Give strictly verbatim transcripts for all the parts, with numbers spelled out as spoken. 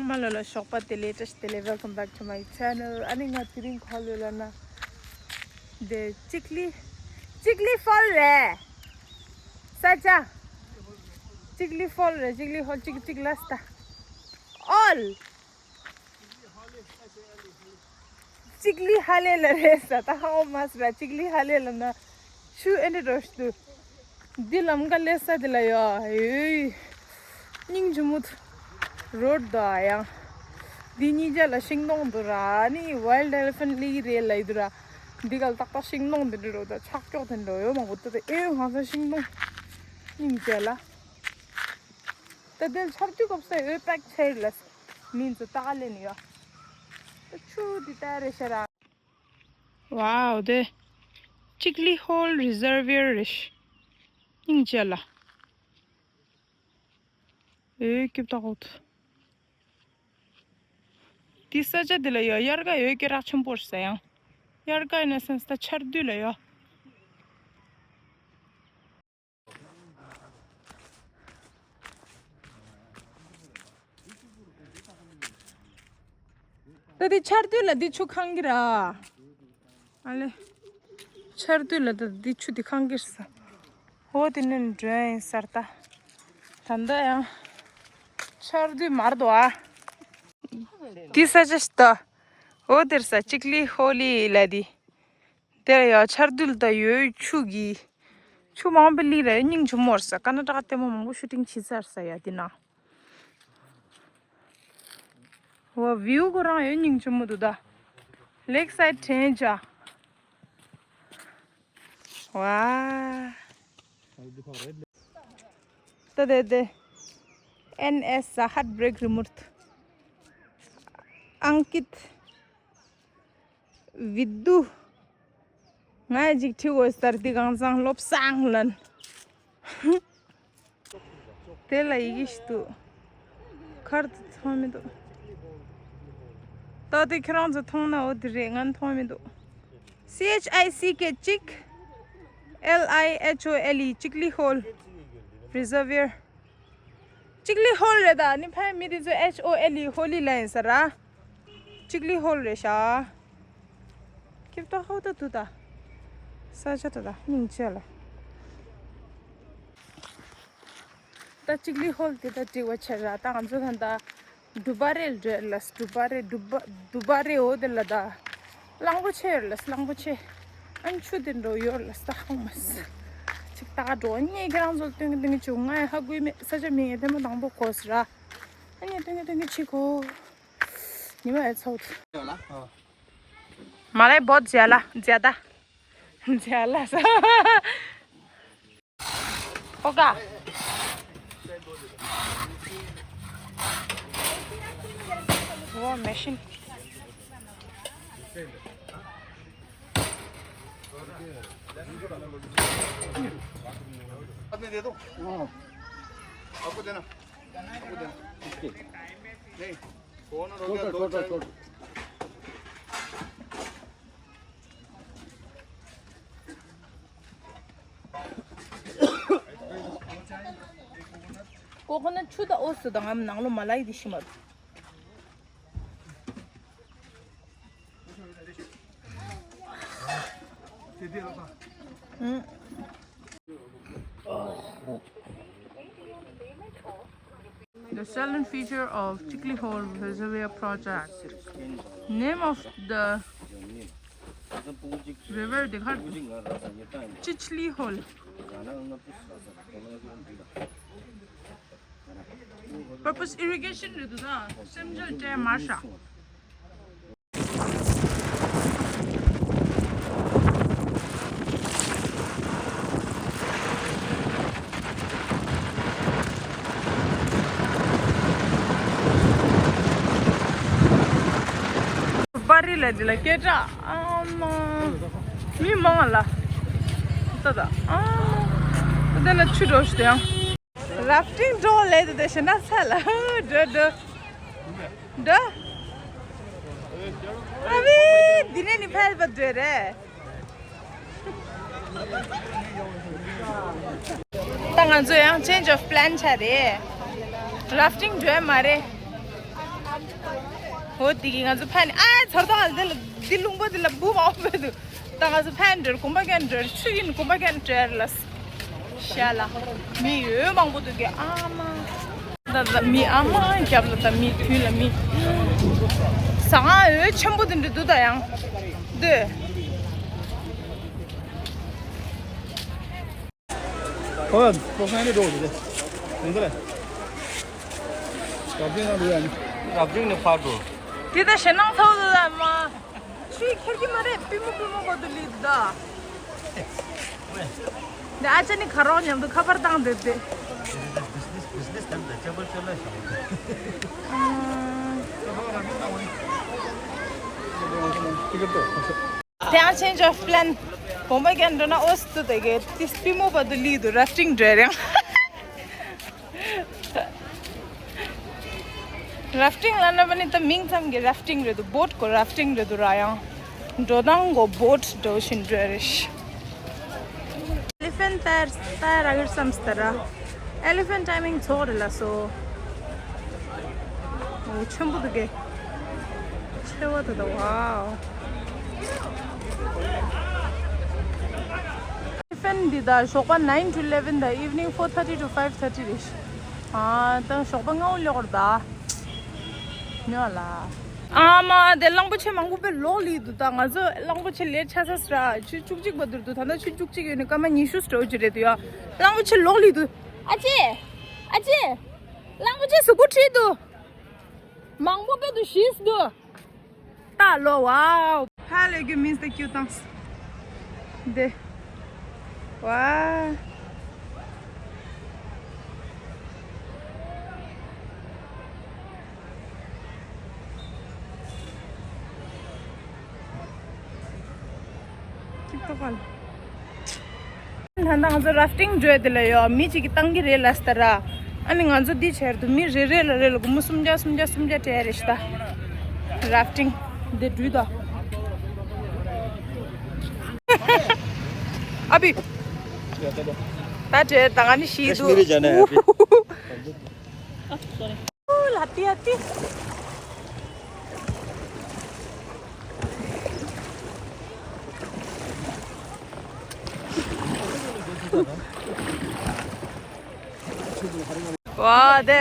མ་ལོ་ལ་ཞོགས་པ་བདེ་ལེགས། བཀྲ་ཤིས་བདེ་ལེགས། Welcome back to my channel. ཨ་ནི་ང་དེ་རིང་ག་པར་ཡོད་ལབ་ན། འདི་ཅིག་ལི། ཅིག་ལི་ཧོལ་རེད། ས་ཆ། ཅིག་ལི་ཧོལ་རེད། ཅིག་ལི་ཧོལ། ཅིག་ཅིག་ལ་སྟ། ཨོལ། ཅིག་ལི་ཧ་ལེ་ལ་རེད་ས། ད་ཧ་འོ་མ་ས་ར། ཅིག་ལི་ཧ་ལེ་ལབ་ན་ཆུ་ཨེ་འདྲ་འགྲོ་ཤི་འདུག་འདི་ལམ་ཀ་ལས་ས་དེ་ལ་ཡོད། ཡོད། སྙིང་རྗེ་མོ། རོ་ད་ཡང་། འདི་གཉིས་ཆ་ལ་ཤིང་སྡོང་འདུག་ར། ནི་wild elephant ལི་རེད་ལབ་འདུག་ར། འདི་ག་ལ་ཏག་ཏག་ཤིང་སྡོང་འདི་འདྲ་རོ་ད་ཆག་ཀྱོག་དེ་འདྲ་ཡོད་མང་པོ་འདུག་ད་ཨེ་ཡོད་ཧང་སང་ཤིང་སྡོང་། སྙིང་རྗེ་ལ། ད་དེ་ཆར་དུས་སྐབས་སུ་འོད་དཔག་ཆེར་ལ། མིན་ཚོ་ཏག་ལེན་ཡོད། ད་ཆུ་འདི་ལྟར་རེད་ཤ་ར། ཝའོ། དེ་ཅིག་ལི་ཧོལ་རི་ཟར་ཝེར་རེད་ཤག་སྙིང་རྗེ་ལ། ཨེ་སྐྱིད་པོ་ད་ཧོད། དེ་ས་ཆ་དེ་ལ་ཡོད་དབྱར་ཁ་ཡོད་སྐད་གྲགས་ཆེན་པོ་རེད་ས་ཡང་། དབྱར་ཁ་ཡིན་ན་སེམས་ད་ཆར་དུས་ལ་ཡོད། ད་དེ་ཆར་དུས་ལ་དེ་ཆུ་ཁང་གི་ར། ཨ་ལེ། ཆར་དུས་ལ་ད་དེ་ཆུ་དེ་ཁང་གི་ར་ས། ཧོ་དེ་ནས་འགྲོ་ཡིན་སར་ད། ད་ལྟ་ཡང་ཆར་དུས་མར་དོ་ཨ། དེ་ས་ཆ་ཞིག་ད། ཧོ་དེར་ས་ཅིག་ལི་ཧོ་ལི་ལ་དེ། དེར་ཡ་ཆར་དུས་ལ་ད་ཡོད་ཆུ་གི། ཆུ་མང་པོ་ལི་ར་སྙིང་རྗེ་མོ་ར་ས། ཀར་ན་ཊ་ཀ་ལྟད་མོ་མང་པོ་ཤུ་ཊིང་བྱེད་ས་ར་ས་ཡ་དེ་ན། ཝ་བིའུ་ཁོ་རང་ཡོད་སྙིང་རྗེ་མོ་འདུག་ད། ལེག་སའིཌ་དྲན་བྱ། ཝ། ད་དེ་དེ། ཨེན་ཨེས་ཧར་ཊི་བྷི་རེག་རི་མུ་བྷ། ཨང་ཀིད། བི་དུ། ང་ཡི་ཅིག་ཁྲིད་དགོས་སར་འདི་གང་ཚང་སློབ་སང་ལན། དེ་ལ་ཡི་གེ་ཞིག་འདུག་ཁར་དུ་མཐོང་མི་འདུག་ད་དེ་ཁྱེད་རང་ཚོ་མཐོང་ན་འོ་དེ་རེད། ང་མཐོང་མི་འདུག C H I C K ཅིག L I H O L E ཅིག་ལི་ཧོལ། རི་ཟར་ཝེར། ཅིག་ལི་ཧོལ་རེད་ད། ནི་ཕ་མི་དེ་ཚོ་H O L E ཧོ་ལི་ལ་ཡིན་ས་ར། ཅིག་ལི་ཧོལ་རེད་ཤག་ཁྱེད་ད་ཧོ་ད་དུ་ད། ས་ཆ་ད་ད་སྙིང་རྗེ་ལ། ད་ཅིག་ལི་ཧོལ་དེ་ད་འགྲིག་པ་ཆེ་ར། ད་ང་ཚོ་ད་ད་ཌུ་བ་རེ་ལ་འགྲོ་ལ། ཌུ་བ་རེ་ཌུ་བ་ཌུ་བ་རེ་འོ་དེ་ལ་ད། གླང་པོ་ཆེ་ཡོད་ལ། གླང་པོ་ཆེ། ཨན་ཆུ་དེ་འགྲོ་ཡོད་ལ་ས་ཧང་མ་ས། ཅིག་ད་འགྲོ་ངས་ཁྱེད་རང་ཚོ་སྟོན་གི་སྟོན་གི་བྱུང་ང་ཡི་ཧ་གོ་མེད། ས་ཆ་མིང་ཡི་དེ་མ་དང་པོ་གོ་ས་ར། ཨ་ནི་སྟོན་གི་སྟོན་གི་ཆི་གོ། ཉི་མ་ཡི་ཚོགས། མ་ལས་བོད་མཇལ་ལ་མཇལ་ད། མཇལ་ལ་ས། ཨོ་ག་ཝ་མེ་ཤིན། आपने दे दो। आपको देना। आपको देना। नहीं। कौन हो गया? दो चार। ཀོ་ཀོ་ནཊ་ཆུ་དང་འོ་སུ་དང་ངམ་ནང་ལོ་མ་ལ་ཡི་དི་ཤི་མ་རུ། The salient feature of Chikli Hole Reservoir project. Name of the river, the Chikli Hole. Purpose irrigation རེད་འདུག་ད། སེམས་ཅན་དེ་མར་ཤ། པར་རི་ལ་འདི་ལ་སྐད་གྲགས་ཨ་མ། མི་མང་ལ། ད་ད་ཨ་མ། ད་ལ་ཆུ་འགྲོ་ཤི་དེ་ཡང་། རཱཕ་ཊིང་འགྲོ་ལས་དེ་དེ་ཤི་ན་ས་ལ་འགྲོ་འགྲོ། འགྲོ། ཨ་བི་འདི་ནས་ནི་ཕལ་པ་འགྲོ་རེད། ད་ང་ཚོ་ཡང་change of plan བྱ་རེད། རཱཕ་ཊིང་འགྲོ་ཡ་མ་རེད། འོ་དེ་གི་ང་ཚོ་ཕན་ནི་ཨ་ཚར་ཐོག་ཨ་འདི་ལ་འདི་ལུང་པ་འདི་ལ་འབུ་མང་པོ་འདུག་ད་ང་ཚོ་ཕན་འདྲེར་གོམ་པ་གན་འདྲེར་ཆུ་ཡིན་གོམ་པ་གན་འདྲེར་ལ་ཤ་ལ་མི་ཡོད་མང་པོ་འདུག་གི་ཨ་མ། ད་ད་མི་ཨ་མ་རྒྱབ་ལ་ད་མི་དུས་ལ་མི་ཟ་ཁང་འོད་ཆེན་པོ་དེ་འདྲ་འདུག་ད་ཡང་འདི། ཨོ་ཡ་ཁོ་ཁང་ནས་འགྲོ་འདུག་དེ་ཡིན་ག་ལ། རབ་བྱུང་ནང་འགྲོ་ཡ་ནི། རབ་བྱུང་ནས་ཕར་འགྲོ། དེ་ད་ཞེད་སྣང་ཚ་བོ་འདུག་ད་མ། ཆུ་ཁྱེར་གྱི་མ་རེད་པུས་མོ་པུས་མོ་བར་དུ་ལུས་འདུག་ད། འདི་ཨ་ཅག་ནི་ཁ་རོག་མཉམ་དུ་ཁ་པར་བཏང་འདུག་སྟེ། Business, business time ད་ཅ་པར་ཅ་ལ་ཤོག་དེ་ཡང་change of plan། གོམ་པ་རྒྱག་འགྲོ་ན་ཨོ་སི་ཏུ་དེ་གའི་ཏིས་པུས་མོ་བར་དུ་ལུས་འདུག་ར་ཕ་ཊིང་འགྲོ་རེད། ར་ཕ་ཊིང་ལབ་ན་པ་ནི་ད་མིང་ཙམ་གྱི་ར་ཕ་ཊིང་རེད་འདུག་བོ་ཊི་གོ་ར་ཕ་ཊིང་རེད་འདུག་ར། ཡང་འགྲོ་སྟངས་གོ་བོ་ཊི་འགྲོ་བཞིན་འགྲོ་རེད། ཨེ་ལི་ཕེན་ཊི་ལྟར་ལྟར་ར་གིར་བསམ་སྟ་ར། ཨེ་ལི་ཕེན་ཊི་ཊའི་མིང་ཚོགས་རེད་ལ་སོ། འོ་ཆེན་པོ་འདུག་གེ། ཆེ་བ་དུ་ད་ཝའོ། ཨེ་ལི་ཕེན་ཊི་འདི་ད་ཞོགས་པ་nine to eleven ད་evening four thirty to five thirty རེད། ཨ་ད་ཞོགས་པ་ལྔ་བོ་ལོག་ར་ད། ཉོ་ལ། ཨ་མ་དེ་གླང་པོ་ཆེ་མང་པོ་པའི་ལོག་ལི་འདུག་ད་ང་ཚོ་གླང་པོ་ཆེ་ལས་ཆ་ས་སྲ་ཆུ་བཅུ་གཅིག་པ་འདུར་འདུག་ད་ལྟ་ཆུ་བཅུ་གཅིག་ཡོད་ནི་སྐར་མ་ཉི་ཤུ་སྤྲོ་གི་རེད་འདུག་ཡ། གླང་པོ་ཆེ་ལོག་ལི་འདུག་ཨ་ཅེ། ཨ་ཅེ། གླང་པོ་ཆེ་གཟུགས་པོ་ཁྲིད་འདུག་མང་པོ་པའི་འདུག་ཤིས་འདུག་ད་ལོ་ཝའོ། ཧ་ལས་རྒྱུ་མིན་སྟེ་ཀྱུ་བཏང་། འདི། ཝའོ། ཀྱུ་ཏོ་ཀལ། ད་ང་ཚོ་ར་ཕ་ཊིང་འགྲོ་ཡ་དེ་ལ་ཡོད་མི་གཅིག་གིས་བཏང་གི་རེད་ལབ་སྟ་ར། ཨ་ནི་ང་ཚོ་འདི་ཆེར་དུ་མི་རེ་རེ་ལ་རེ་ལ་སྒོར་མོ་སུམ་བརྒྱ་སུམ་བརྒྱ་སུམ་བརྒྱ་སྤྲད་རེད་ཤི་ད། ར་ཕ་ཊིང་འདི་འགྲུལ་ད། ཨ་བི། ད་དྲན་ད་ང་ནི་ཤི་འདུག་ཀ་ཤི་མི་རི་ཇ་ན་ཨ་བི། ཨ་སོ་རི། ཨུ་ལ་ཏི་ཨ་ཏི། ཝ་དེ།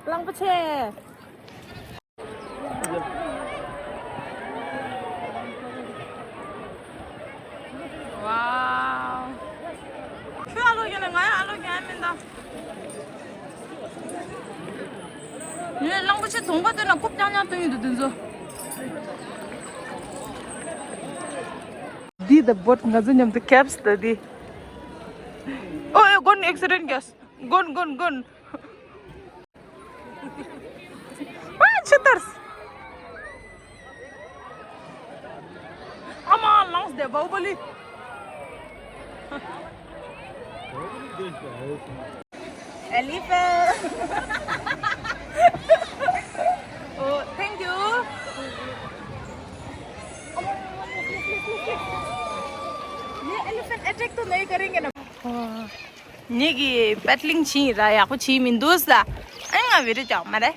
གླང་པོ་ཆེ། ཝའོ། ཁྱོད་ཨ་ལོ་ཡོད་ན་ང་ཡང་ཨ་ལོ་ཡོད་མིན་ད། ངས་གླང་པོ་ཆེ་གདོང་པ་སྟོན་ན་རྐུབ་རྐྱང་རྐྱང་སྟོན་ཡོད་འདུག་དེ་ཚོ། འདི་ད་བོ་ཊི་ང་ཚོ་མཉམ་དུ་ཁེབས་ད་འདི། ཨོ་ཨེ་དགོན་ཨེག་སི་ཌེན་ཊི་གྱ། དགོན་དགོན་དགོན། ཨ་ཆུ་ཐར། ཨ་མ་ལངས་ཏེ་བའུ་བ་ལི། Elephant. Oh, thank you. ये elephant attack तो नहीं करेंगे ना? ཉིད་ཀྱི་པད་གླིང་ཕྱིན་ར་ཡག་པོ་ཕྱིན་མི་འདུག་ས། ཨ་ང་བི་རི་ཅག་མ་རེད།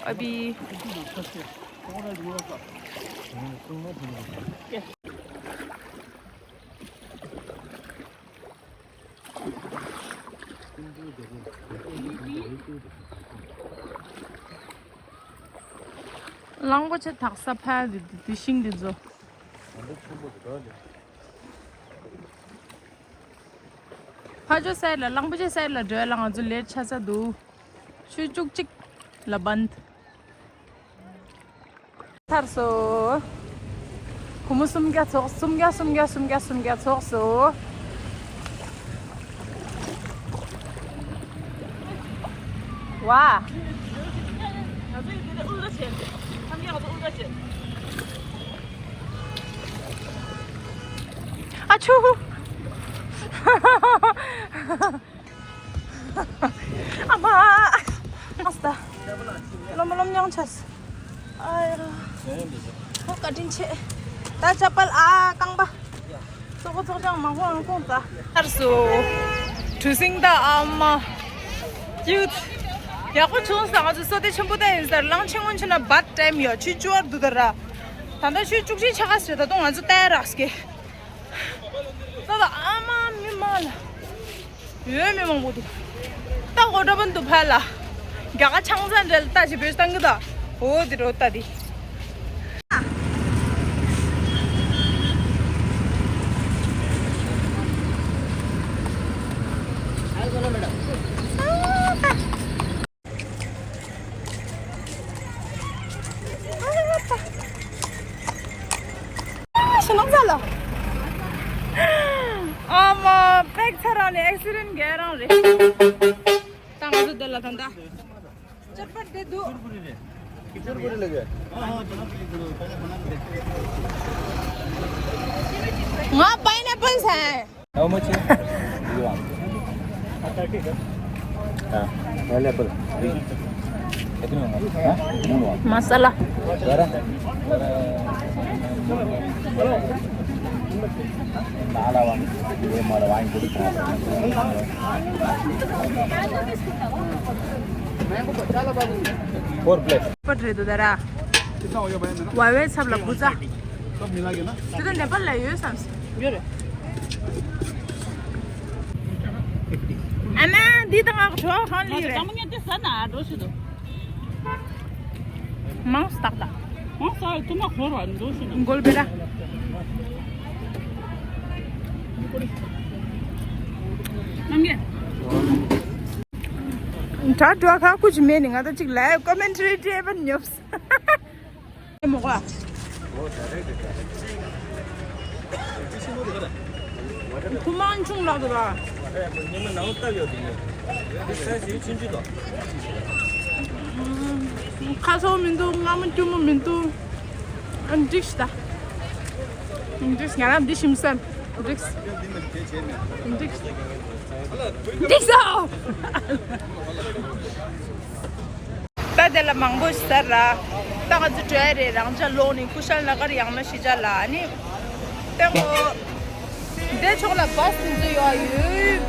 ཨ་བི། གླང་པོ་ཆེ་དག་ས་ཕལ་དུ་དུ་ཤིང་དུ་འཛོ། ཕ་ཇོ་སའི་ལ་གླང་པོ་ཆེ་སའི་ལ་འགྲོ་ལ་ང་ཚོ་ལེ་ཊི་ཆ་ས་འདུག་ཆུ་བཅུ་གཅིག་ལ་བན། ཐར་སོ། ཁོ་མོ་སུམ་བརྒྱ་ཚོགས་སུམ་བརྒྱ་སུམ་བརྒྱ་སུམ་བརྒྱ་སུམ་བརྒྱ་ཚོགས་སོ། ཝ། ཨ་ཆུ། ཨ་མ། ཨ་སྟ། ལོ་མ་ལོ་མྱང་ཆས། ཨ་ཡ། ཁོ་བཀའ་དྲིན་ཆེ། ད་ཅ་པལ་ཨ་རྐང་པ། ཙོག་ཙོག་ཅང་མང་པོ་ཨང་ཁོང་ད། ཐར་སོ། གྲུ་གཟིངས་ད་ཨ་མ། ཀྱུ། ཡག་པོ་བྱུང་སོང་། ང་ཚོ་བསོད་བདེ་ཆེན་པོ་བལྟས་ཡིན་ཟེར། གླང་ཆེན་སྔོན་ཆད་ན་བཱད་ཊའིམ་ཡོད། ཆུ་བཅུ་བར་འདུག་ད་ར། ད་ལྟ་ཆུ་བཅུ་གཅིག་ཆགས་ཀ་ཟེར། ད་དུང་ང་ཚོ་བལྟས་རག་སྐད། ད་ད་ཨ་མ་མི་མང་ལ། ཡོད་མི་མང་པོ་འདུག་ད་གོ་ཏྲ་པན་དུ་ཕ་ལ། རྒྱ་གར་ཆང་ས་འདྲ་ལ་ལྟ་ཞིག་བེད་སྟངས་ཀྱི་ད། འོ་དེ་རོ་ལྟ་དེ། ཞེ་ནང་ཚ་ལ། ཨ་མ་པེག་ཚ་རང་ནས་ཨེག་སི་རེན་ག་རང་རེད། ད་ང་ཚོ་འདི་ལ་ད་ད། ཅར་པར་དེ་འདུག་ང་པའི་ནེ་པལ་ཟ། How much? You want? हाँ, available। कितने होंगे? हाँ? कितने होंगे? मसाला। जरा। नाला वांग, ये माला वांग को दिखा। Four plate। पट रहे तो दरा। कितना हो गया भाई? वावे सब लग बुझा। सब मिला के ना? तो नेपाल ले यो सामसे। यो रे। आमा, दी त ङाको छोरा खान लियो रे। जम्मा यहाँ त्यस न आडो छु दो। मांस तक दा। मांस आ तुम खोर वा दो छु दो। गोल बेटा। नंगे। ད་འགྲོ་ཁ་ཀུ་ཅི་མེད་ནི་ང་ད་ཅིག་ལའིབ་ཀོ་མེན་ཊ་རི་སྤྲད་པ་ཉོབས། མོ་ག་ཁུ་མང་ཆུང་ལགས་འདུག་ར། ཁ་སོ་མི་འདུག་སྔ་མོ་སྐྱུར་མོ་མི་འདུག་ཨ་འགྲིགས་ཤི་ད། འགྲིགས་ང་རང་འདི་ཞིམ་སམ། འགྲིགས། འགྲིགས། འགྲིགས་སོ། ད་དེ་ལ་མང་པོ་ཞིག་ཟེར་ར། ད་ང་ཚོ་གྲོས་རེད། རང་ཅག་ལོག་ནས་ཀུ་ཤལ་ན་གར་ཡང་ན་ཤི་ཅག་ལ་ནི། དེ་ངོ་། དེ་ཕྱོགས་ལ་བཱས་དེ་ཚོ་ཡོད་ཡོད།